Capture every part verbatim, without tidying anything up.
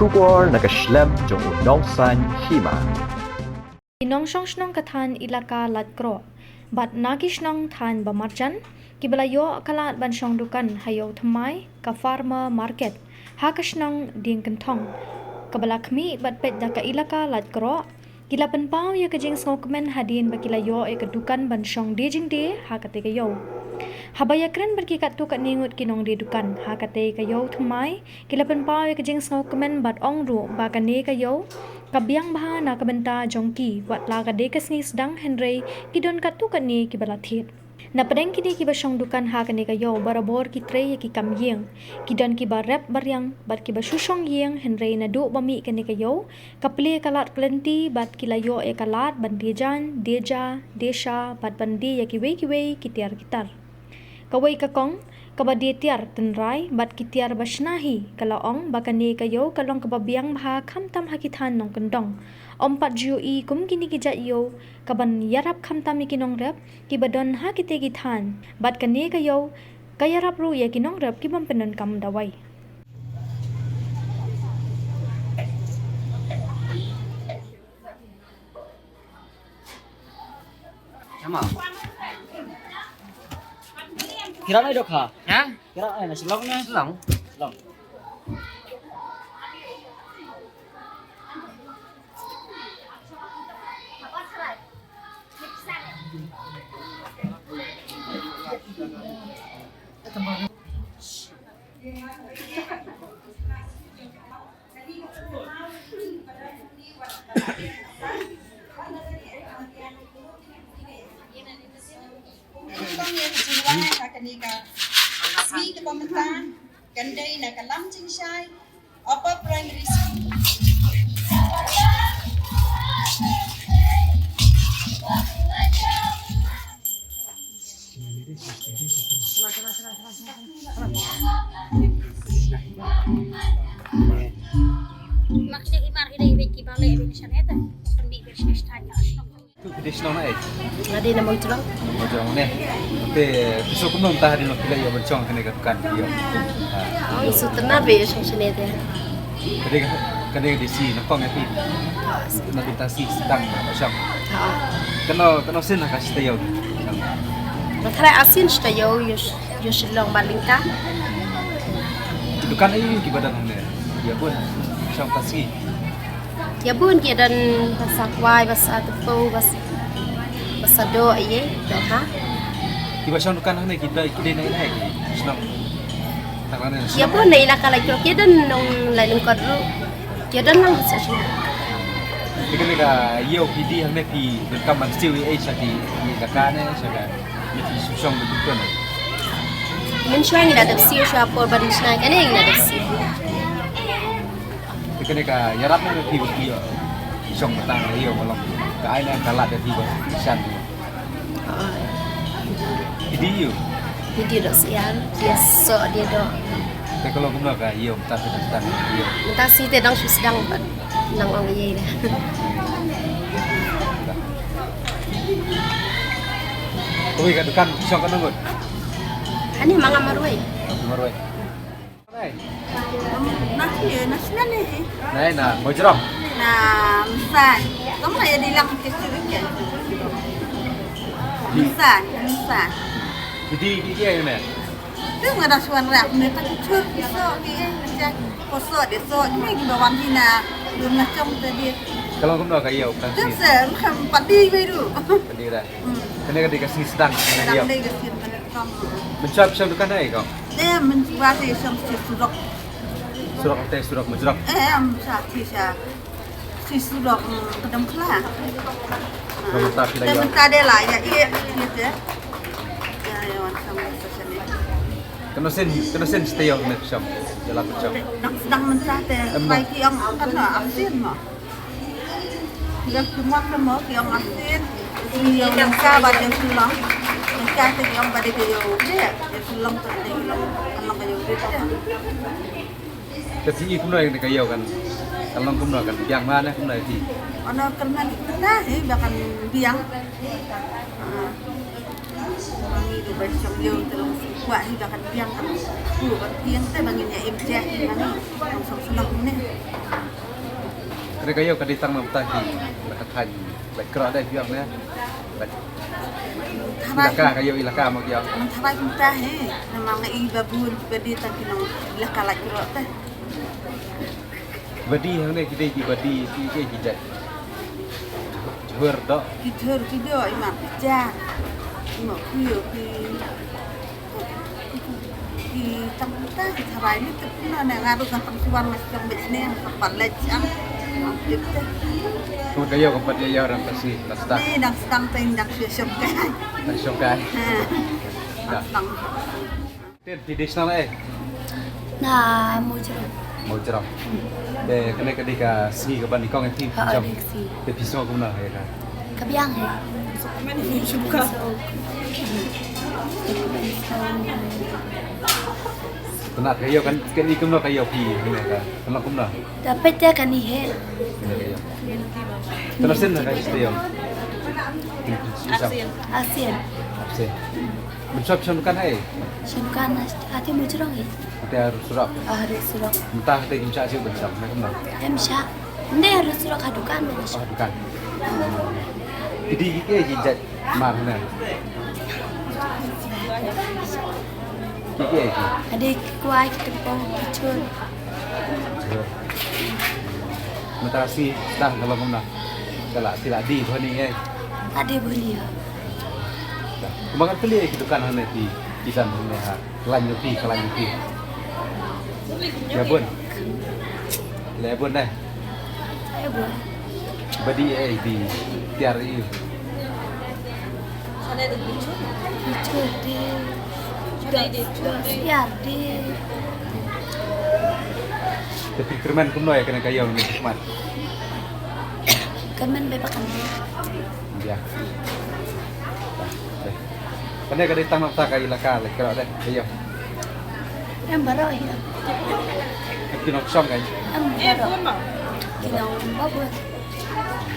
Khubor na ka shlem jong u nongsan hima. Ki nongshong shnong ka thaiñ Elaka Laitkroh bad na ki shnong thaiñ ba marjan kiba la ïoh ka lad ban shong dukan ha Ïew Thymmai, ka Farmer Market, ha ka shnong Diengkynthong, kaba la khmih bad peit da ka Elaka Laitkroh, ki la pynpaw ïa ka jingsngewkmen hadien ba ki la ïoh ïa ka dukan ban shong die jingdie ha katei ka ïew. Haba ïakren bad ki katto katne ngut ki nongdie dukan ha katei ka Ïew Thymmai, ki la pynpaw ïa ka jingsngewkmen bad ong ruh ba kane ka ïew ka biang bha na ka bynta jong ki, wat la ka dei ka sngi sdang hynrei ki don katto katne kiba la thied. Napdeng kine kiba shong dukan ha kane ka ïew, barabor ki trei ïa ki kam ïing. Ki don kiba rep bariang bad kiba shu shong ïing, hynrei naduh ba mih kane ka ïew, ka plie ka lad ka lynti bad ki la ïoh ïa ka lad ban die jaiñ, die ja, die sha bad ban die ïa kiwei kiwei ki tiar ki tar. Kawei ka kong kaba die tiar tynrai bad ki tiar ba shna hi, ka la ong ba kane ka ïew ka long kaba biang bha khamtam ha ki thaiñ nongkyndong. Ym pat ju ïohi kum kine ki jait ïew kaban ïarap khamtam ïa ki nongrep kiba don ha kitei ki thaiñ, bad kane ka ïew ka ïarap ruh ïa ki nongrep ki bym pyndonkam dawai. Sama. Kira na dok ha? Ha? Kira na Shillong na? Shillong. Shillong. Kan dei na ka Lam Chingshai Upper Primary School. Tu phi dei shnong na ei? Nga dei na Mawjrong. Mawjrong ne. Te phi sngewkmen kumno mynta hadien ba phi la ïoh ban shong kane ka dukan phi ïoh? Ong sutna be shong shane te. Kane ka, kane ka dei shi nyngkong ïa phi. Na bynta shi sdang ba shong. Kano, kano sien ha ka shi taïew? Nga tharai ar sien shi taïew ïoh, ïoh Shillong bad lyngka. Dukan aïu kiba don hangne? Ïa bun shong ka shi. Ïa bun ki don ba sa kwai, ba sa tepu, ba sa, ba sa doh, ïa doh ha. Kiba shong dukan hangne ki dei, ki dei na ïa ki shnong. Tang hangne ïa shnong. Bun na ïa la ka la ki don nong lai nong kodru. Ki don nang sa shnong. Ki kane ka ïew ki dei hangne phi donkam ban siew ïa ei sha ki ïa ka ne sha ka. Ïa ki shu shong ki dukan. Mynshuwa ngi la dep siew sha por ban shna kane ngi la dep siew. Te kane ka ïarap ne phi ba phi ïoh shong bad tang ïoh ka long ka ai ne ka lad ïa phi ba shan. Phi dei ïoh. Phi dei doh syiar, dei soh dei doh. Te ka long kumno ka ïoh mynta phi dang sdang ïoh. Mynta shi te dang shu sdang bad nang ong ïa. Kawei ka dukan shong katno ngut? Hani ma nga marwei. Marwei. Nai. Na sini, na sini ni. Nai na Mawjrong. Na Mawsai. Kamu na ya di lang ke sini ke. Mawsai, Mawsai. Jadi, jadi ya ni. Tu nga da suan rap ni, tak cucur, pisau ni, eh, macam kosong dia, so ni kita wan hina, belum macam tadi. Ka long kumno ka ïew, ka sngi? Tu se, macam padi wi tu. Padi dah. Hmm. Kane ka dei ka sngi sdang, kane ka ïew. Sdang dei ka sngi, kane ka sngi. Mynshwa phi shong dukan ha ei ko? Te mynshwa te shong shi surok. Surok te surok Mawjrong. Eh, em, sha, shi sha. Shi surok, mm, Kdamkhla. Ka mynta phi la ïoh. Te mynta de la ïa, ïa, ïa te. Ïa, ïa, wan shong sa shane. Kano sien, kano sien shi taïew ne phi shong? Ïa la phi shong. Dang sdang mynta te. Em, bai ki ong kan la asin ma. Ïa ki mot te mo ki ong asin. Ki ong lyngka bad ïa Shillong. Lyngka te ki ong bad ïa Shillong. Ïa Shillong te ïa Shillong. Kan long ïa Shillong. Te phi i kumno ïa ka ïew kan? Kan long kumno kan biang ma ne kumno ïa phi? Ono kyrmen kumno hi ba kan biang. Ah. Ngi du ba shong ïew te long shu kwah hi ba kan biang kan. Ku ba biang te ba ngin ïa im jia hi ma ne. Long shong shnong ne. Ka ïew ka dei tang namar ta ki la ka thaiñ, la krok dei ki ïong ne. La, tharai ilaka, ka ïew ilaka mo ki ïong. Tharai kumta hi. Namar nga i ba bun ki ba dei tang ki nong ilaka la krok te. Badi hangne ki dei ki badi ki, ki, ki jait. Jhur doh. Ki jhur ki doh, i mat ki ja. I mat ki, ki, ki tang ta, ki tharai ni tu pun na nga ruh ka tang suan nga siang bej ne, ka pat lej siang. Tip te. Ka ïew ka pat ïew ïew rang kasi, la sdang. Ni dang sdang te dang siang siang kai. Dang siang kai. Ha. Dah. Dang sdang. Te phi dei shnong ei? Na Mawjrong. Mawjrong. Te kane ka dei ka sngi kaba nyngkong ïa phi. Ha, jam. Dei ka sngi. Te phi sngew kumno ïa ka? Ka biang hi. Te na ka ïew kan, kan i kumno ka ïew phi, kumno ka, kumno kumno? Da peit te kan i hi. Kumno ka ïew? Te na sien ka ïew? Arsien. Arsien. Arsien. Bun sop shan dukan ei? Shan dukan, ah, ati Mawjrong ei. Ati harud surok. Ah, harud surok. Mynta ati kim shah shu bun sop, na kumno? Em shah. Nde harud surok ha dukan bun. Oh, dukan. Ki dei ki, ki, ki jait mar ne. Ki, ki, ki. Ade ki kwai, ki tepong, ki chun. Mynta sngi sdang ka long kumno? Ka la, ki la die bha ni ei? La die bha ni ha. Kumba kan kylli ki dukan hangne ki, ki don hangne ha. Khlaiñ jong phi, khlaiñ jong phi. Ïa bun. Ïa bun eh. Ïa bun. Ba die ei, die tiar ei. Bichur die. Tiar die. Te phi kyrmen kumno ïa kane ka ïew ne phi khmat? Kyrmen bha ba kan. Ïa. Kane ka dei tang namar ta ka ilaka la krok dei, ka ïew. Em baroh hi. Ki nongshong ka. Em baroh. Ki nong babu.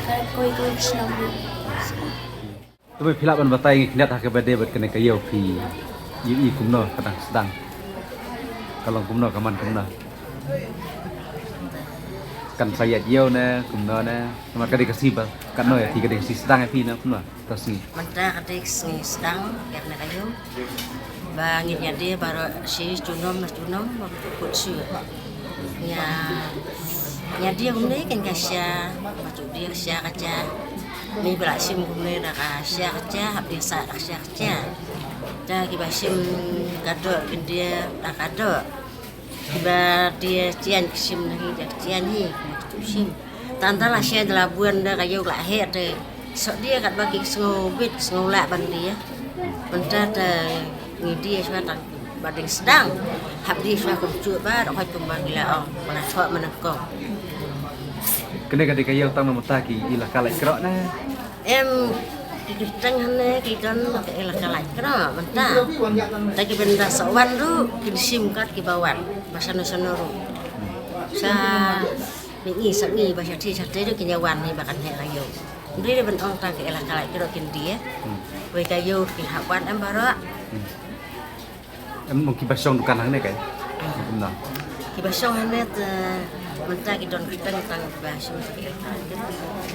Ka koi koi shnong. Te phi lah ban batai ngi khyndiat ha kaba dei bad kane ka ïew phi ïohi kumno ka dang sdang. Ka long kumno ka man kumno. Kan sa ïaid ïew ne kumno ne. Namar ka dei ka sngi ba katno ïa phi ka dei ka sngi sdang ïa phi ne kumno. Ka sngi. Mynta ka dei ka sngi sdang ïa kane ka ïew. Ba ngin ïa die baroh shi junom na junom ba kut shu. Ïa, ïa die kumne kan ka sha, ba tu die ka sha ka ja. Ni ba la shim kumne da ka sha ka ja, hap die sah da ka sha ka ja. Da kiba shim ka doh kin die da ka doh. Kiba die jian ki shim na hi da jian hi, ki tu shim. Tang da la shen da la bun da ka ïew la heh te. Sok die katba ki sngew bit sngew lah ban die. Mynta te ngi die shuwa tang ba dang sdang. Hap die shuwa kumjuh ba da hoi kumba ki la ong ba la thoh mynnyngkong. Kane ka dei ka ïew tang namar ta ki ilaka la krok ne. Em, ki kyrteng hangne ki don ka ilaka la krok mynta. Ta ki bynta sa wan ruh kin shim kat kiba wan ba shano shano ruh. Sa ngi sa ngi ba shatei shatei ruh kin ïa wan hi ba kan heh ka ïew. Ym dei ban ong tang ka ilaka la krok kin die. Wei ka ïew kin hap wan em baroh. Em, kiba shong dukan hangne kai. Kumno. Kiba shong hangne te mynta ki don kyrteng tang kiba shong ki.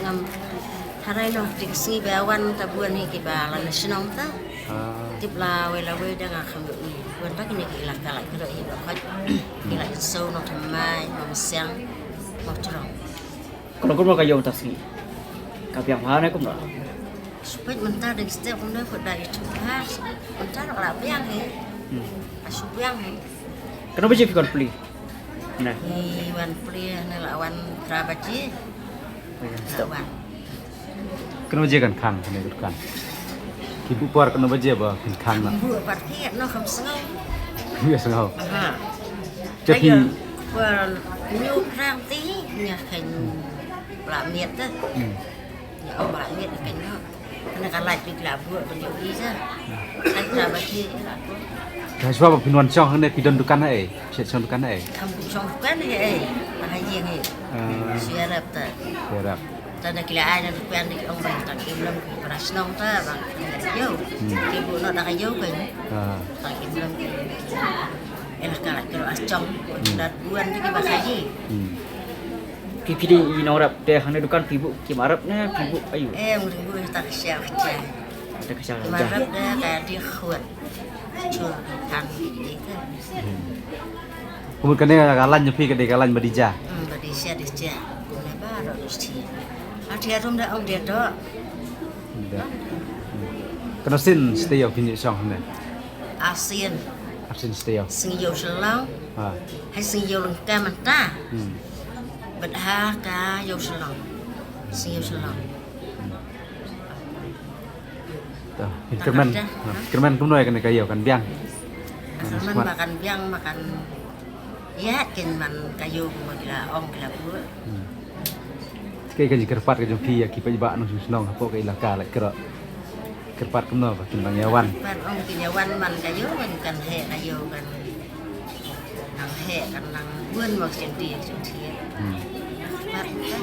Ngam tharai noh te ki sngi ba wan ta bun hi kiba la na shnong ta. Ah. Tip la wei la wei da nga kham ïohi. Wan ta kine ki ilaka la ki doh hi ba khot. Ki la Insaw, Nongthymmai, Nongsiang, Mawjrong. Ka long kumno ka ïew mynta sngi? Ka biang bha ne kumno? Shu peit mynta da ki step kumno, peit da YouTube ha. Mynta ka la biang hi. Hmm. Ka shu biang hi. Katno baje phi wan plie? Ne. Phi wan plie ne la wan phra baje. Oh, ïa, la step. Wan. Katno baje kan khang ne kan? Ki buh por katno baje ba kin khang na? Buh pat ki no kham sngew. Kham sngew. Aha. Te phi. Ayo, por nyu krang ti nya kan la miet te. Hmm. Nya ong ba la miet kan no. Kane ka lait phi la buh ba nyu i sa. Kan ka ba ki. Ka shuwa ba phin wan shong hangne phi don dukan ha ei? Shet shong dukan ha ei? Kam shong dukan ha ei. Ba ha ïing ei. Ah. Shu ïarap ta. Ïarap. Ta da ki la ai na dukan da ki ong ba tang im lem ki para shnong ta ba ki la ïew. Hmm. Ki buh noh da ka ïew kan. Ah. Tang im lem ki. Ena ka la ki la shong. Hmm. Da buan da ki ba ka hi. Hmm. Phi dei i nongrep te hangne dukan phi buh ki marep ne phi buh aïu? Eh, ngi buh ta ka sha ka sha. Ta ka sha ka sha. Marep da ka di khwat. Chul kan di ka. Kumut kane ka lain phi ka dei ka lain ba di ja. Hmm, ba di sha di sha. Kumut ba ro di sha. Ati arum da ong dia do. Kano sin stay of phi ni song ne. Asin. Asin stay of. Sing yo shalong. Ha. Hai sing yo lengka mata. Hmm. Bad ha ka yo shalong. Sing yo shalong. Kermen, kermen kumno ya kane ka yo kan biang. Kermen makan biang makan ya kin man ka yo kumno kila ong kila buat. Hmm. Kaei ka jingkyrpad ka jong phi ïa ki paidbah nongshong shnong hapoh ka ilaka Laitkroh. Kyrpad kumno ba kin nang ïa wan. Kyrpad ong kin ïa wan man ka ïew kan kan heh ka ïew kan nang heh kan nang bun ma ka jingtih ka jingtih. Kyrpad kan.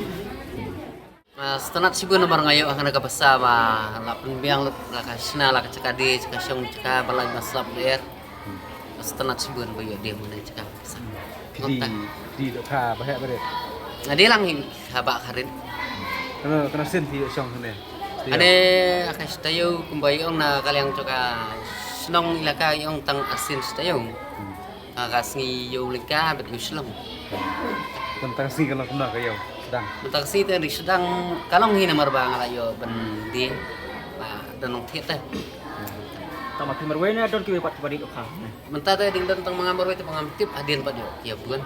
Sngewtynnat shibun namar nga ïoh ha kane ka basa ba la pynbiang lut la ka shna la ka jaka die jaka shong jaka ba la ma slap ler. Sngewtynnat shibun ba ïoh die mynne jaka. Phi dei dohkha ba heh ba rit? Nga dei lang hi ha ba kha rit. Kano kano sien phi ïoh shong hangne? Ane aka shitaïew kumba ïoh na ka liang jong ka shnong ilaka ïoh tang arsien shitaïew. Aka sngi ïoh lingka bad ïoh shlong. Tang tang sngi ka long kumno ka ïoh sdang? Tang sngi te ri sdang ka long hi namar ba nga la ïoh ban die. Ba don nong thied te. Tang ma phi marwei ne don kiwei pat kiba dei dohkha. Mynta te ding don tang ma nga marwei te ba ngam tip hadien pat ïoh ki ïa bun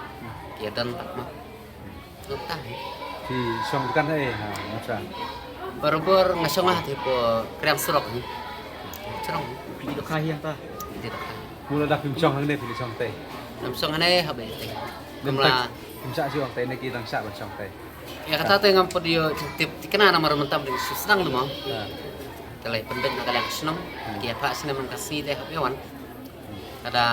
ki ïa don pat ma. Mynta hi. Phi shong dukan ha ei ha Mawshynrang? Barabor nga shong ha te po kriang surok hi. Surok hi. Phi dohkha hi hangta. Phi dohkha. Mula dak phim shong hangne phi shong te. Ngam shong hangne ha bei te. Ngam la. Phim shah shong te ne ki dang shah ban shong te. Ïa kata te ngam pat ïoh tip thikna namar mynta dang shu sdang dei mo. Te lei pynbeit na ka liang ka shnong ki ïa phah snem ka sngi te hap ïa wan. Ka da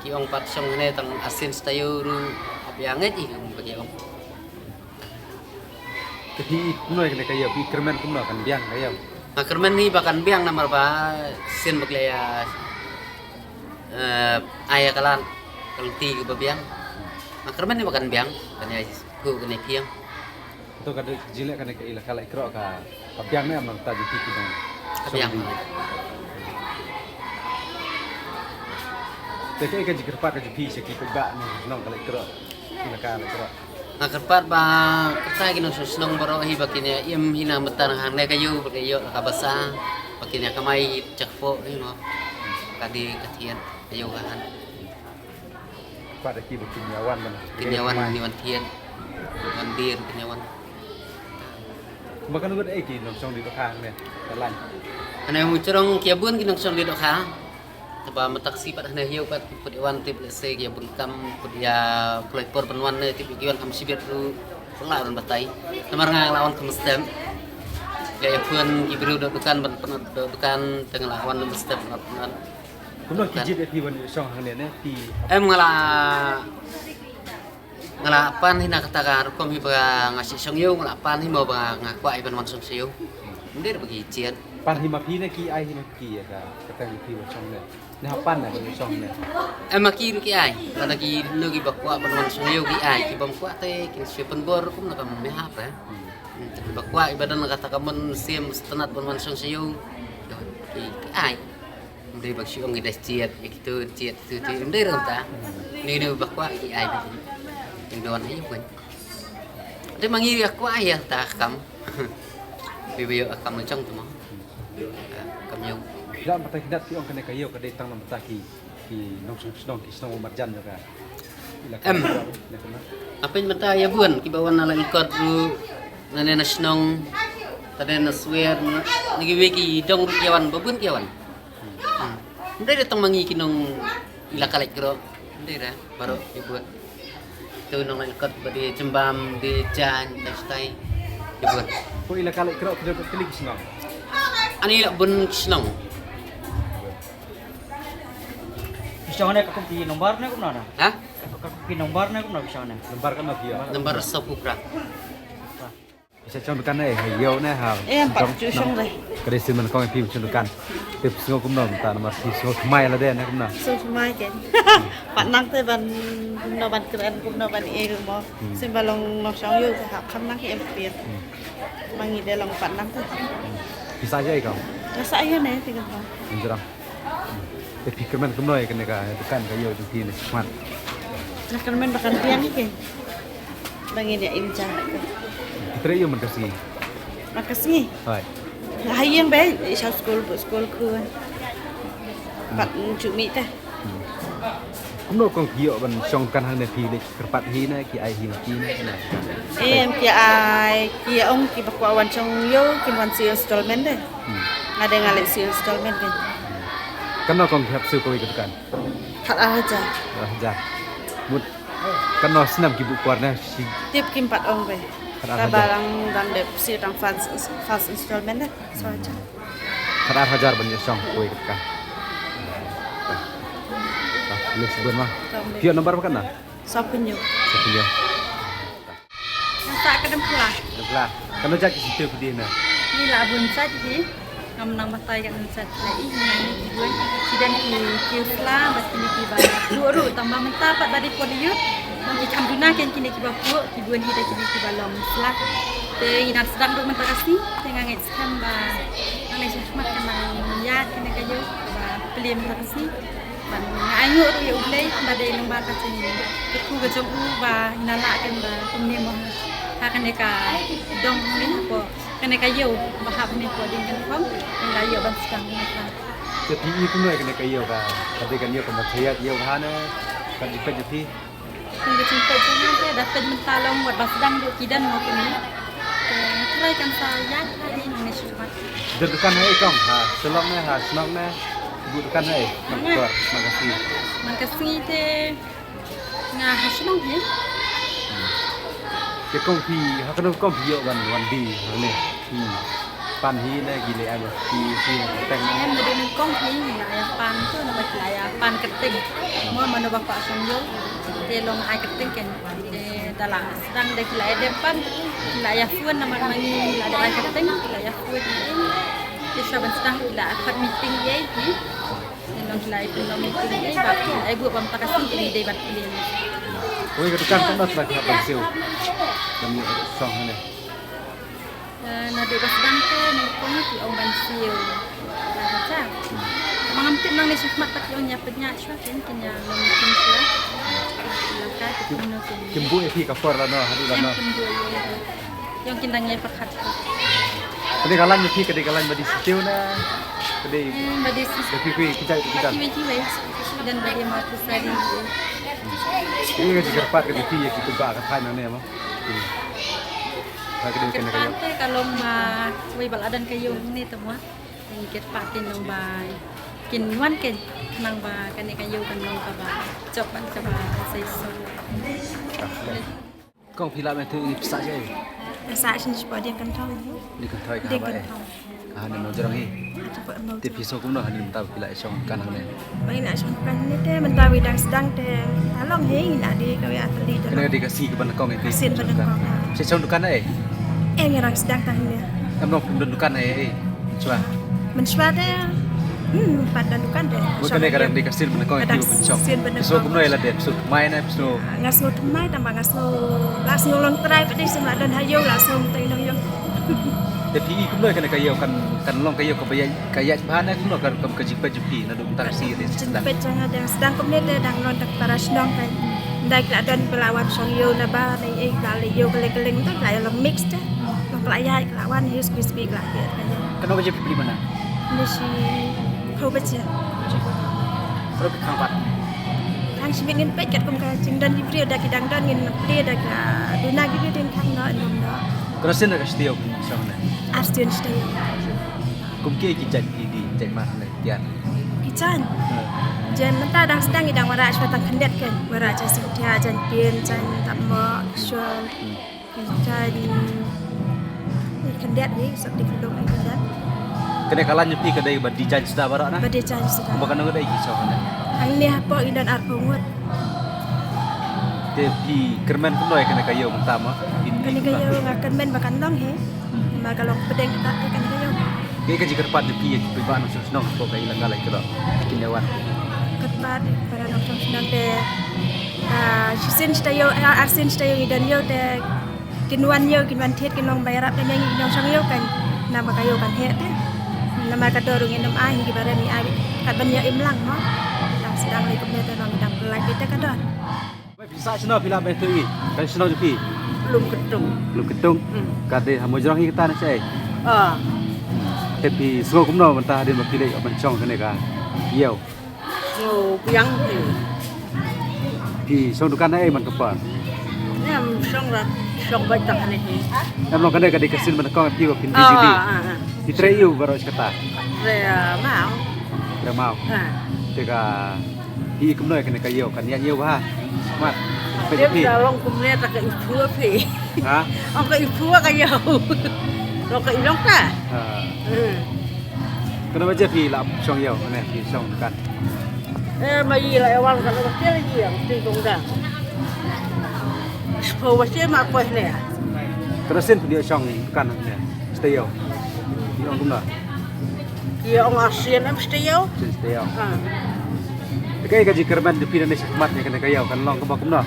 ki ong pat shong hangne tang arsien shitaïew ruh hap ïa ngeit ïa ki ong ba ki ong. Te phi i kumno ïa kane ka ïew phi i kyrmen kumno kan biang ka ïew? Nga kyrmen hi ba kan biang namar ba sien ba ki la ïa ai ïa ka lad ka lynti kaba biang. Nga kyrmen hi ba kan biang kan ïa khuh kan ïa phiang. Hato ka dei jingleh kane ka ilaka Laitkroh ka ka biang ne em nangta jong phi ki nong. Ka biang. Te kaei ka jingkyrpad ka jong phi sha ki paidbah nongshong shnong ka Laitkroh, ilaka Laitkroh? Nga kyrpad ba kata ki nongshong shnong baroh hi ba kin ïa im hi na mynta hangne ka ïew ba ka ïoh ka basa ba kin ïa kamai jakpoh hi mo. Ka dei ka thied ka ïew ka han. Pat da ki ba kin ïa wan ban. Kin ïa wan ni wan thied. Wan dir kin ïa wan. Ba kan wut ei ki nongshong dei dohkha hangne ka lain. Hangne Mawshynrang ki ïa bun ki nongshong dei dohkha. Te ba mynta ka sngi pat hangne ïew pat ki put ïa wan tip lehse ki ïa bun kam put ïa pynlait por ban wan ne tip ki wan kam shibit ruh pynlah ban batai. Namar nga la wan kam step. Ïa ïa pun ki briew doh dukan ban pynot doh dukan te nga la wan kam step ban pynot. Kumno ki jied ïa phi ban ïa shong hangne ne phi? Em nga la nga la pan hi na kata ka rukom hi ba nga shu shong ïew nga la pan hi mo ba nga kwah hi ban wan shong sha ïew. Ym dei ba ki jied. Pan hi ma phi ne ki ai hi ma phi ïa ka kata hi phi ban shong ne? Ne ha pan ne ban shong ne? Em ma ki ruh ki ai. Lada ki no ki ba kwah ban wan shong ïew ki ai ki bym kwah te kin shu pynbor rukom na ka me hap re. Ki ba kwah hi ba don kata ka mon siem sngewtynnat ban wan shong sha ïew. Ki ai. Ym dei ba shu ong ïa da jied ïa kito jied kito jied ym dei ruh ta. Ni ni ba kwah ki ai ba. Ym don ai pun. Dei ma ngi ïa kwah ïa ta kam. Bi ba ïoh kam jong tu mo. Kam ïoh. Ïa mata ki dat ki ong kane ka ïoh ka dei tang na mata ki ki nongshong shnong ki shnong marjan jong ka. Em. Apin mynta ïa bun kiba wan na Laitkot ruh na ne na shnong. Tade na swer na ki wei ki dong ruh ki wan ba bun ki wan. Ym dei da tang ma ngi ki nong ilaka Laitkot. Ym dei da baroh ïa bun. Tu nong Laitkot ba dei Jymbam dei Jaiñ dei Shtai ïa bun. Ko ilaka Laitkot ki dong ka kali ki shnong. Ani la bun ki shnong. Phi shong hangne ka kum phi nombar ne kumno na? Ha? Ka kum phi nombar ne kumno phi shong hangne? Nombar kano phi ïoh? Nombar saw phew phra. Sha shong dukan ne, ha ïew ne ha. Em, pat ju shong re. Ka dei sien ban kong phi shong dukan. Te phi sngew kumno mynta namar phi sngew thymmai lade ne kumno? Sngew thymmai ke. Pat nang te ban kumno ban kren kumno ban ïa mo. Hmm. Sien ba long nongshong ïew te ha kham nang hi em phi. Hmm. Ma ngi dei long pat nang te. Hmm. Phi sah ïa ka? Nga sah ïa ne te ka. Ngi jrang. Te phi kyrmen kumno ïa kane ka dukan ka ïew jong phi ne, Smat? Nga kyrmen ba kan biang ïa ke. Ba ngin ïa im ja. Phi trei ïew man ka sngi? Man ka sngi? Hooid. Nga ha ïing beit, i sha skul, bad skul khun. Pat ju mih te. Hmm. Kumno kong phi ïoh ban shong dukan hangne, phi leit kyrpad hi ne, ki ai hi ma phi ne, ne? Em, ki ai, ki ong kiba kwah wan shong ïew kin wan siew installment de. Hmm. Nga dei nga leit siew installment de. Katno kong phi hap siew kawei ka dukan? Khat ar hajar. Ar hajar. Mut katno snem ki buh por ne shi? Tip kim pat ong be. Khat ar hajar. Kaba dang dang dep siew tang first, first installment de. Saw hajar. Khat ar hajar ban ïoh shong kawei ka dukan. Ah, leh shibun ma. Phi ïoh number ba katno? Saw phew hynñiew. Saw phew hynñiew. Nga sah ka Dymphla. Dymphla. Katno jait ki syntiew phi die na? Ngi la bun jait hi. Ngam nang batai katno jait la i, ngi ki bun. Ki don ki kiew sla bad kine kiba duh ruh, tang ba mynta pat ba dei por ïud. Ngi kham duna ken kine kiba phuh, ki bun hi da kine kiba long sla. Te ngi dang sdang ruh mynta ka sngi, te nga ngeit skhem ba nangne shakhmat kan nang ïaid kane ka ïew ba plie mynta ka sngi. Bad nga ainguh ruh ïa U Blei ba dei lyngba ka jingkyrkhu ka jong u ba ngi la lah kan ba kumne mo ha kane ka dong ne hapoh kane ka ïew ba hap ne hapoh Diengkynrong, ngi la ïoh ban sdang mynta. Te phi i kumno ïa kane ka ïew, ka dei ka ïew kaba ïaid ïew bha ne ka dei ka jong phi? Kum ka jingpeit jong nga te da peit mynta long wat ba sdang ruh ki don mo kine. Te nga tharai kan sa ïaid ha ri nangne shakhmat. Don dukan ha ei kong, ha Shillong ne, ha shnong ne? Buh dukan ha ei? Nga. Doktor, man ka sngi. Man ka sngi te nga ha shnong hi. Te kong phi ha kano kong phi ïoh ban wan die hangne? Hmm. Pan hi ne ki leh ai ba phi phi na kyrteng? Em, nga dei nyngkong hi, ngi la ïa pan tu namar ki la ïa pan kyrteng. Mo mano ba kwah shong ïew te long ai kyrteng ken. Te da la sdang de ki la ïa dep pan, ki la ïa phone namar ma ngi la dep ai kyrteng, ki la ïa phone ïa ngi. Te shuwa ban sdang ki la khot meeting ïa ngi. Te long ki la ïa phone long meeting ïa ngi ba ki la ïa buh ba mynta ka sngi ki dei ban plie. Kawei ka dukan kumno shuwa ki hap ban siew? Ban ïoh shong hangne. Eh, naduh ba sdang te nyngkong ki ong ban siew. Ba hajar. Ma ngam tip nangne shakhmat pat ki ong ïa pynïaid shuwa kin kin ïa long kin shuwa. Lada ki pynno kin. Kim buh ïa phi ka por lano, haduh lano? Em, kim buh ïa. Ïong kin dang ïa pyrkhat. Ka dei ka lain ïa phi, ka dei ka lain ba dei syntiew ne? Ka dei. Em, ba dei syntiew. Ba phi phi ki jait ki don. Kiwei kiwei. Don ba dei ma phi sari. Ki ka jingkyrpad ka dei phi ïa ki paidbah ka thaiñ nangne mo. Ka dei kane ka ïew. Kyrpad te ka long ba wei ba la don ka ïew hangne te mo. Ngi kyrpad te nong ba kin wan ken nang ba kane ka ïew kan long kaba jop bad kaba shisha. Kong phi lah ban ïathuh ïa ngi phi sah shaei? Nga sah sha Diengkynthong. Diengkynthong ka haba eh? Ka ha Nongjrong hi. Te phi sngew kumno hangne mynta ba phi la shong dukan hangne? Ba ngi la shong dukan hangne te mynta ba dang sdang te ka long hi, ngi la dei kawei ar tylli te. Kane ka dei ka sngi kaba nyngkong eh phi? Ka sngi kaba nyngkong. Phi shong dukan eh? Eh, ngi dang sdang tang hangne. Em, nong phi don dukan eh? Shuwa. Mynshuwa te, hmm, pat don dukan te. Kane ka dang dei ka sien ba nyngkong eh phi ba pynshong. Ka dang sien ba nyngkong. Phi sngew kumno ïa lade, phi sngew thymmai ne phi sngew? Nga sngew thymmai tang ba nga sngew, la sngew long trai pat dei, sien la don ha ïew la sngew tei nong ïew. Te phi i kumno ïa kane ka ïew, kan, kan long ka ïew kaba ïaid, ka ïaid bha ne kumno ka, ka, ka jingpeit jong phi naduh mynta ka sngi te sdang? Jingpeit jong nga dang sdang kumne te dang long tang para shnong kan. Ndai ki la don ba la wan shong ïew naba ne ei ba la leit ïew kylleng kylleng te ki la ïa long mix te. Long ka la ïaid ka la wan hi sbi sbi ka la peit ka ïew. Katno baje phi plie mynta? Ngi shi phew baje. Baje phew. Baroh phi khang pat? Khang shi miet, ngin peit katkum ka jingdon ki briew, da ki dang don ngin plie, da ki la duna ki briew ngin khang noh, ngin noh. Katno sien da ka sdang ïew phi shong ne? Ar sien sdang ïew. Kum kiei ki jait ki dei, jait mat ne tiar? Ki jaiñ. Hmm. Jaiñ mynta dang sdang ngi dang wanrah shuwa tang khyndiat kein. Wanrah jaiñ sngewthiah, jaiñ pien, jaiñ tapmoh, shol. Hmm. Ki jaiñ, eh, khyndiat hi, sop dei khyndiat, eh, khyndiat. Kane ka lain jong phi ka dei ba dei jaiñ suda baroh na? Ba dei jaiñ suda. Kumba katno ngut eh ki shong hangne? Hangne hapoh ngi don arphew ngut. Te phi kyrmen kumno ïa kane ka ïew mynta mo? Kin Kane ka ïew nga kyrmen ba kan long hi. Namar ka long pdeng kata ka kane ka ïew. Kaei ka jingkyrpad jong phi ïa ki paidbah nongshong shnong hapoh ka Elaka Laitkroh, ki nongwan? Kyrpad para nongshong shnong te, ah, shisien shi taïew, ah, arsien shi taïew ngi don ïew te kin wan ïew, kin wan thied, kin long ba ïarap lem ïa ngi ki nongshong ïew, kan namar ka ïew kan heh te. Namar ka dor ruh ngin ym ai, ngi ki barim ngi ai kat ban ïa im lang mo. Tang sdang lei kumne te long dang pynlait te ka dor. Phi sah shano phi lah ban ïathuh ïa ngi? Ka shnong jong phi? Lum Kyntung. Lum Kyntung? Hmm. Ka dei ha Mawjrong hi kata ne shaei? Ah. Te phi sngew kumno mynta hadien ba phi leit ban shong kane ka ïew? Sngew biang hi. Phi shong dukan haei man ka por? Em shong ra, shong beit tang kane hi. Em long kane ka dei ka sien ba nyngkong phi ba phin dih dih dih. Ah, ah, ah. Phi trei ïew baroh shi katta? Trei, ah, maw. Trei maw. Ah. Te ka Phi kumno ïa kane ka ïew, kan ïaid ïew bha? Mat. Phi Dep phi. Da long kumne ta ka i phua phi. Ha? Ong ka i phua ka ïew. Long ka i long ta. Ha. Hmm. Kano ba je phi la shong ïew, kane phi shong kan. Eh, ma i la wan kan ba tel ïew, ti kong da. Spo ba je ma ko ne. Kano sien phi shong kan ne. Stay ïew. Phi ong kumno? Ki ong arsien em stay ïew. Sien stay ïew. Ah. Te kaei ka jingkyrmen jong phi nangne shakhmat ïa kane ka ïew kan long kaba kumno?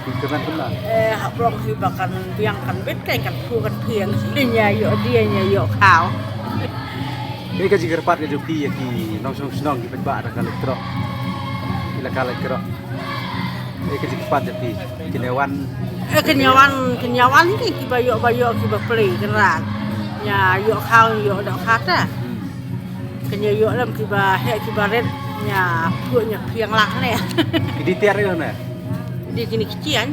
Jingkyrmen kumno? Eh, hap long hi ba kan biang kan bit kan kan phu kan phieng. Nia ïoh dia nia ïoh khaw. Kaei ka jingkyrpad ka jong phi ïa ki nongshong shnong ki paidbah da ka Laitkroh. Ki la ka Laitkroh. Kaei ka jingkyrpad jong phi. Kin ïa wan. Eh, kin ïa wan, kin ïa wan ki, kiba ïoh, ba ïoh, kiba plie, kynrad. Nia ïoh khaw, ïoh doh kha ta. Hmm. Kin ïa ïoh lem kiba heh kiba rit, nia phuh nia phiang lah ne. Ki dei tiar ïa ne? Dei kine ki jaiñ.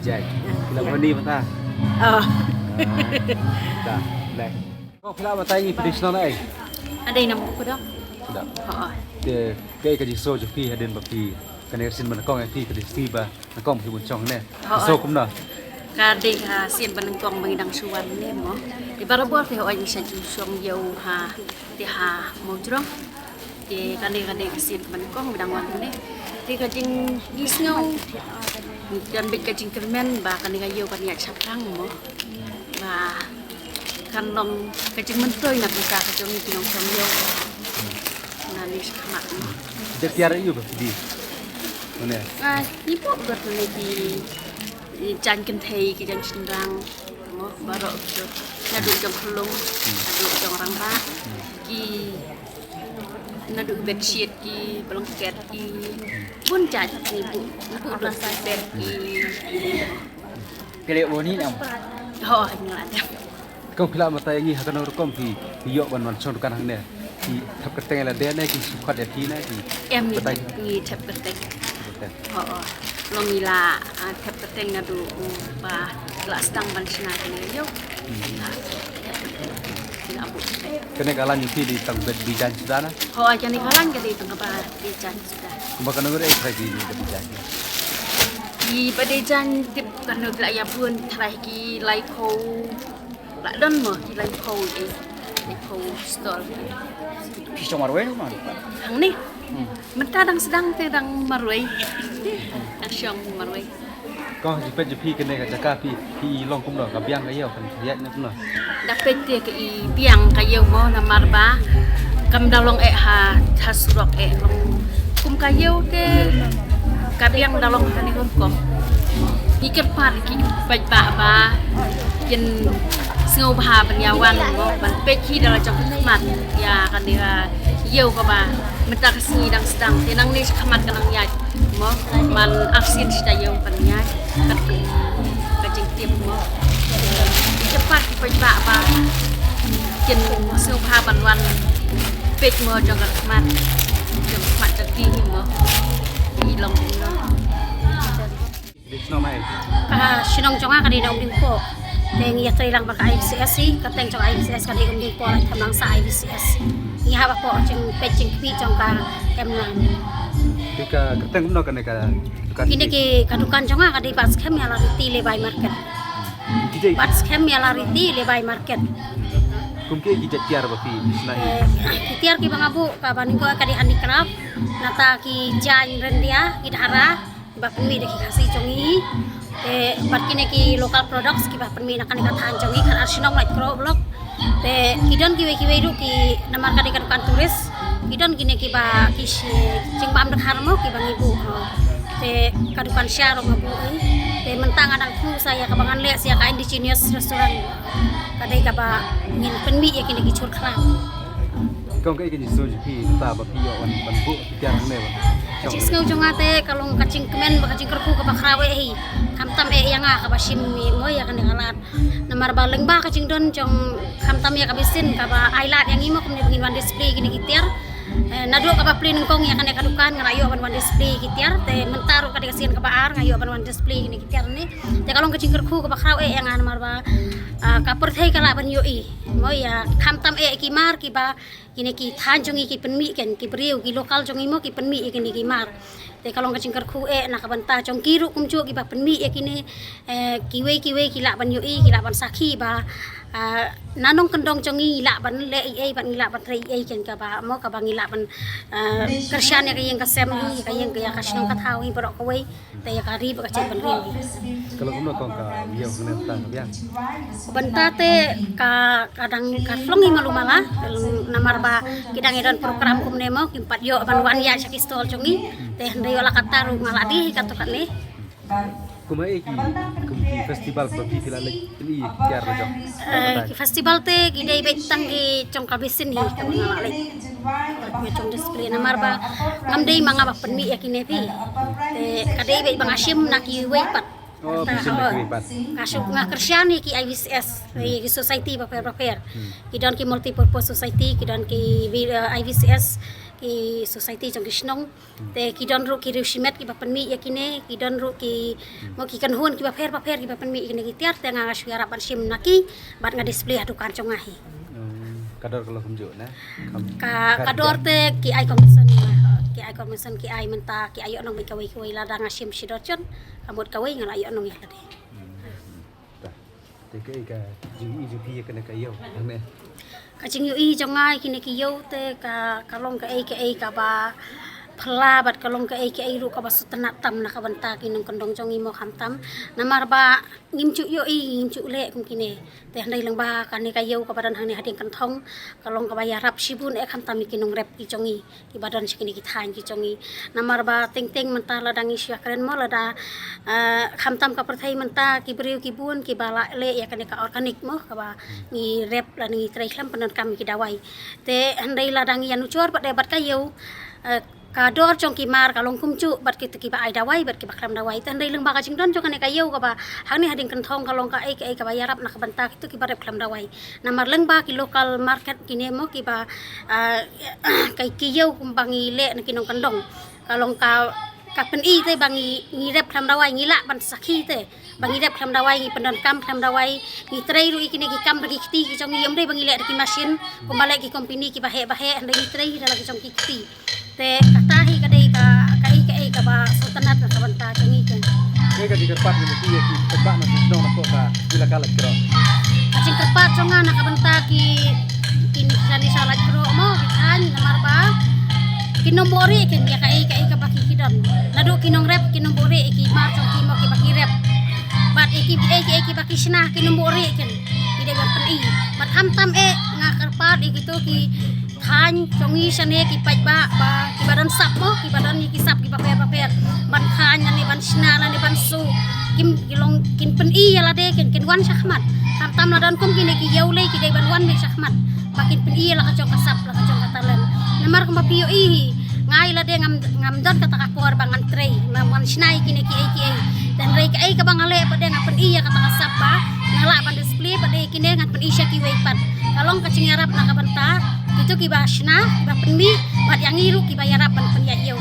Jaiñ. Ki la bani mynta. Oh. Ah, da, leh. Kong phi lah mynta ngi phi dei shnong na ei? Adei na Mawkdok. Da. Oh, oh. Te kaei ka jingsngew jong phi hadien ba phi kane ka sien ba nyngkong ïa phi ka dei sien ba nyngkong ba phi bun shong ne. Ka sien kumno? Ka dei ka sien ba nyngkong ba ngi dang shu wan ne mo. Te barabor te hooid ngi sa ju shong ïew ha te ha Mawjrong. Te kane ka dei ka sien ba nyngkong ba dang wan ne. Te ka jingisngew ngi don beit ka jingkyrmen ba kane ka ïew kan ïaid shaphrang mo. Ba kan long ka jingmyntoi na ka bynta ka jong ngi ki nongshong ïew. Na ne shakhmat mo. Te tiar ïa u ba phi dei. Mane? Ah, ngi pok dor ne ki, ki jaiñ kynthei, ki jaiñ shynrang. Mo, baroh ki jong, naduh jong khyllung, naduh jong rangbah. Ki, naduh bedsheet, ki blanket, ki bun jait, ngi pok, ngi pok dor ki bed, ki. Phi leh boni nam? Ho, ngi la dep. Kong phi lah mynta ïa ngi ha kano rukom phi, phi ïoh ban wan shong dukan hangne. Phi thep kyrteng ïa lade ne ki shu khot ïa phi ne phi. Em ngi batai. Thep, ngi thep kyrteng. Thep kyrteng. Ho, ho. Long ngi la, ah, thep kyrteng naduh, um, ba la sdang ban shna kane ïew. Hmm. Ngi la buh kyrteng. Kane ka line phi dei tang bad dei jaiñ suda na? Ho, kane ka line ka dei tang kaba dei jaiñ suda. Kumba kano ka dei trai ki dei jaiñ. Kiba dei jaiñ tip kano ki la ïa bun trai ki lai kho. La don mo ki lai phew, eh, lai phew stall. Phi shong marwei ne kumno? Hangne. Hmm. Mynta dang sdang te dang marwei. Dang shong marwei. Ko jingpeit jong phi kane ka jaka phi, phi i long kumno, ka biang ka ïew, kan ïaid ne kumno? Da peit te ka i biang ka ïew mo, namar ba kam da long eh ha, ha surok eh long. Kum ka ïew te ka biang da long kane ka rukom. Ngi kyrpad ki paidbah ba kin sngewbha ban ïa wan mo, ban peit hi da la jong ka khmat ïa kane ka ïew kaba mynta ka sngi dang sdang te nangne shakhmat ka nang ïaid mo, man arsien shi taïew ban ïaid. Kat ka jingtip mo. Ngi kyrpad ki paidbah ba kin sngewbha ban wan peit mo jong ka khmat, jong ka khmat jong ki hi mo. Ki long kumno. Dei shnong na ei? Ka shnong jong nga ka dei na Umdingpoh. Te ngi ïatrei lang bad ka I V C S hi, ka kyrteng jong ka I V C S ka dei Umdingpoh Laitkhamlang Sah I V C S. Ngi hap hapoh jingpeit jingkhmih jong ka Emlang. Te ka kyrteng kumno kane ka dukan? Kine ki, ka dukan jong nga ka dei Bat Skhem Ïalariti Lebai Market. Ki jait? Bat Skhem Ïalariti Lebai Market. Kum kiei ki jait tiar ba phi shna hi? Eh, ki tiar kiba nga buh kaba nyngkong ka dei handicraft, nangta ki jaiñ ryndia, ki dhara, ba pynmih da ki Khasi jong ngi. Te bad kine ki local products kiba pynmih na kane ka thaiñ jong ngi, khatar shnong Laitkroh block. Te ki don kiwei kiwei ruh ki, namar ka dei ka dukan tourist, ki don kine kiba ki shi jingbam dkhar mo kiba ngi buh. Te ka dukan sha ruh nga buh ei. Te mynta nga dang thmu sa ïa kaba ngan leh sa ïa ka indigenous restaurant. Ka dei kaba ngin pynmih ïa kine ki chur khlam. Kong, kaei ka jingsngew jong phi mynta ba phi ïoh ban, ban buh ki tiar hangne ba? Ka jingsngew jong nga te ka long ka jingkmen bad ka jingkyrkhu kaba khraw eh hi. Khamtam eh ïa nga kaba shim mo ïa kane ka lad. Namar ba lyngba ka jingdon jong, khamtam ïa ka basin kaba ai lad ïa ngi mo kumne ba ngin wan display kine ki tiar. Eh, naduh kaba plie nyngkong ïa kane ka dukan nga la ïoh ban wan display ki tiar, te mynta ruh ka dei ka sien kaba ar nga ïoh ban wan display kine ki tiar ne. Te ka long ka jingkyrkhu kaba khraw eh ïa nga namar ba, ah, ka pyrthei ka lah ban ïohi mo ïa khamtam eh ki mar kiba kine ki thaiñ jong ngi ki pynmih, ken ki briew ki local jong ngi mo ki pynmih ïa kine ki mar. Te ka long ka jingkyrkhu eh na ka bynta jong ki ruh kumjuh kiba pynmih ïa kine, eh, kiwei kiwei ki lah ban ïohi, ki lah ban sakhi ba, ah, na nongkyndong jong ngi lah ban leh ei ei bad ngi lah ban trei ei ei, ken kaba mo kaba ngi lah ban, ah, kyrshan ïa ka ïing ka sem hi, ka ïing ka, ïa ka shnong ka thaw hi baroh kawei. Te ïa ka ri bad ka jaitbynriew hi. Ka long kumno kong ka ïew hangne mynta ka biang? Bynta te ka, ka dang ka long hi malu mala, namar ba ki dang ïa don program kumne mo kim pat ïoh ban wan ïa sha ki stall jong ngi. Te hynrei ïoh la katta ruh nga la dih hi kato kane. Kumba ei ki, kum ki festival ba phi, phi la leit pyni tiar la jong? Eh, ki festival te ki dei beit tang ki jong ka basin hi kaba nga la leit. Nga jong display namar ba ngam dei ma nga ba pynmih ïa kine phi. Te ka dei beit ba nga shim na kiwei pat. Oh, phi shim na kiwei pat. Nga shu, nga kyrshan ïa ki I V C S, ïa ki society bapher bapher. Ki don ki multi purpose society, ki don ki, eh, I V C S, ki society jong ki shnong. Te ki don ruh ki riew shimet kiba pynmih ïa kine, ki don ruh ki, mo ki kynhun kiba pher bapher kiba pynmih ïa kine ki tiar, te nga, nga shu ïarap ban shim na ki bad nga display ha dukan jong nga hi. Hmm, ka dor ka long kumjuh ne? Ka, ka dor te ki ai commission, ki ai commission, ki ai mynta, ki ai ïoh nong bad kawei kawei, lada nga shim shi dorjon, ka mut kawei nga la ïoh nong ïa lade. Hmm. Te kaei ka jingïohi jong phi ïa kane ka ïew hangne? Ka jingïohi jong nga ïa kine ki ïew te ka, ka long kaei kaei kaba phylla bad ka long kaei kaei ruh kaba sngewtynnat tam na ka bynta ki nongkyndong jong ngi mo khamtam. Namar ba ngim ju ïohi, ngim ju leh kum kine. Te hynrei lyngba kane ka ïew kaba don hangne ha Diengkynthong ka long kaba ïarap shibun eh khamtam ïa ki nongrep ki jong ngi. Kiba don sha kine ki thaiñ ki jong ngi. Namar ba teng teng mynta lada ngi shu ïakren mo lada, eh, khamtam ka pyrthei mynta ki briew ki bun kiba la leh ïa kane ka organic mo kaba ngi rep lane ngi trei khlem pyndonkam ki dawai. Te hynrei lada ngi ïanujor bad dei bad ka ïew, eh, ka dor jong ki mar ka long kumjuh bad kito kiba ai dawai bad kiba khlem dawai. Te hynrei lyngba ka jingdon jong kane ka ïew kaba hangne ha Diengkynthong ka long kaei kaei kaba ïarap na ka bynta kito kiba rep khlem dawai. Namar lyngba ki local market kine mo kiba, ah, ka, ki ïew kumba ngi leh na ki nongkyndong. Ka long ka, ka pyni te ba ngi, ngi rep khlem dawai, ngi lah ban sakhi te ba ngi rep khlem dawai, ngi pyndonkam khlem dawai, ngi trei ruh ïa kine ki kam da ki kti ki jong ngi, ym dei ba ngi leh da ki machine kumba leh ki company kiba heh ba heh, hynrei ngi trei da la ki jong ki kti. Te kata hi ka dei ka, kaei kaei kaba sngewtynnat na ka bynta jong ngi. Kaei ka jingkyrpad jong phi ïa ki paidbah na shnong na poh ka ilaka Laitkroh? Ka jingkyrpad jong nga na ka bynta ki, ki nongshong shnong Laitkroh mo, ki thaiñ, namar ba kin ym buhrieh kin ïa kaei kaei kaba ki, ki don. Naduh ki nongrep kin ym buhrieh ïa ki mar jong ki mo kiba ki rep. Bad ïa ki, ïa ki, ïa kiba ki shna kin ym buhrieh kin. Ki dei ban pyni. Bad khamtam eh nga kyrpad ïa kito ki thaiñ jong ngi shane ki paidbah ba kiba don sap mo, kiba don ïa ki sap kiba pher bapher ban thaiñ lane ban shna lane ban su. Kim, ki long kin pyni ïa lade kin, kin wan shakhmat. Khamtam la don kum kine ki ïew lei ki dei ban wan beit shakhmat ba kin pyni ïa la ka jong ka sap, la ka jong ka talent. Namar kumba phi ïohi hi, nga ïa lade ngam, ngam don kata ka por ba ngan trei, ba ngan shna ïa kine kiei kiei. Te hynrei kaei kaba nga leh pat de nga pyni ïa kata ka sap ba nga lah ban display pat de ïa kine, ngan pyni sha kiwei pat. Ka long ka jingïarap na ka bynta kito kiba shna, kiba pynmih, bad ïa ngi ruh kiba ïarap ban pynïaid ïew.